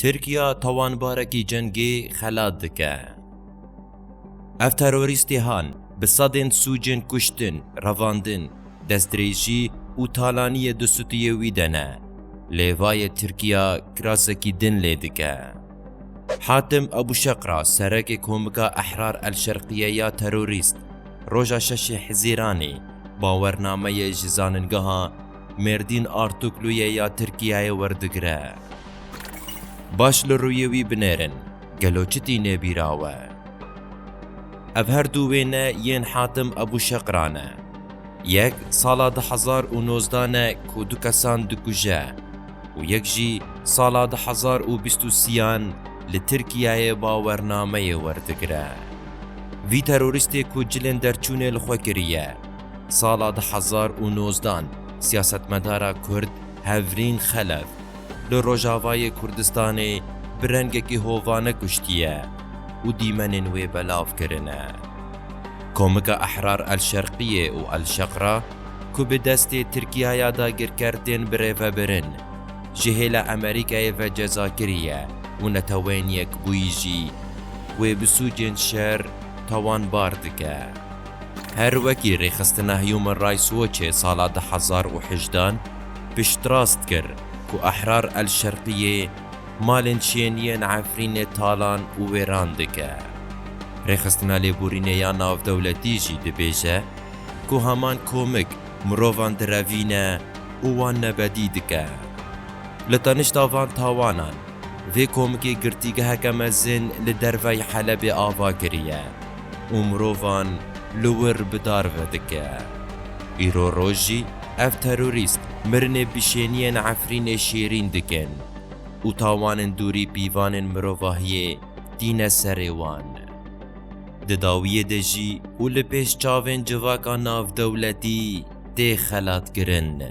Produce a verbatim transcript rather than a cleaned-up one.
Tirkiya tawanbarekî cengê xelat dike. Ev terorîstê han bi sedên sûcên kuştin, revandin, destdirêjî û talaniyê di stûyê wî de ne. Lêvayê Tirkiya kirasekî din lê dike. Hatim Ebu Şeqra, serekê Komika Ehrar El Şerqiye ya terorîst, roja şeşê Hizîranê bawernameyê ji zanîngeha Mêrdîn Artuklûyê ya Tirkiyeyê werdigire. Baş li rûyê wî binêrin, gelo çi tîne bîra we? Ev her du wêne yên Hatim Ebu Şeqra ne. Yek sala du hezar û nozdeh ne ku du kesan dikuje û yek jî sala du hezar û bîst û sêyan li Tirkiyeyê bawernameyê werdigire. Vî terorîstê ku cilên derçûnê li xwe kiriye, sala du hezar û nozdeh siyasetmedara Kurd Hevrîn Xelef li Rojavayê Kurdistanê bi rengekî hovane kuştiye û dîmenên wê belav kirine. Komika Ehrar El Şerqiyê û El Şeqra ku bi destê Tirkiyaya dagirker tên birêvebirin, ji hêla Amerîkayê ve ceza kiriye û Neteweyên Yekbûyî jî wê bi sûcên şer tawanbar dike. Her wekî rêxistina Human Rights Watchê sala du hezar û hejdeh piştrast kir ku Ehrar El Şerqiyê malên şêniyên Efrînê talan û wêran dike. Rêxistina Lêborînê ya Navdewletî jî dibêje ku heman komik mirovan direvîne û wan nebedî dike. Li tenişta van tawanan, vê komikê girtîgeheke mezin li derveyî Helebê ava kiriye û mirovan li wir bi dar ve dike. Îro roj jî ev terorîst mirinê bi şêniyên Efrînê şêrîn dikin û tawanên dûrî pîvanên mirovahiyê tîne serê wan. Di dawiyê de jî û li pêş çavên civaka navdewletî tê xelatkirin.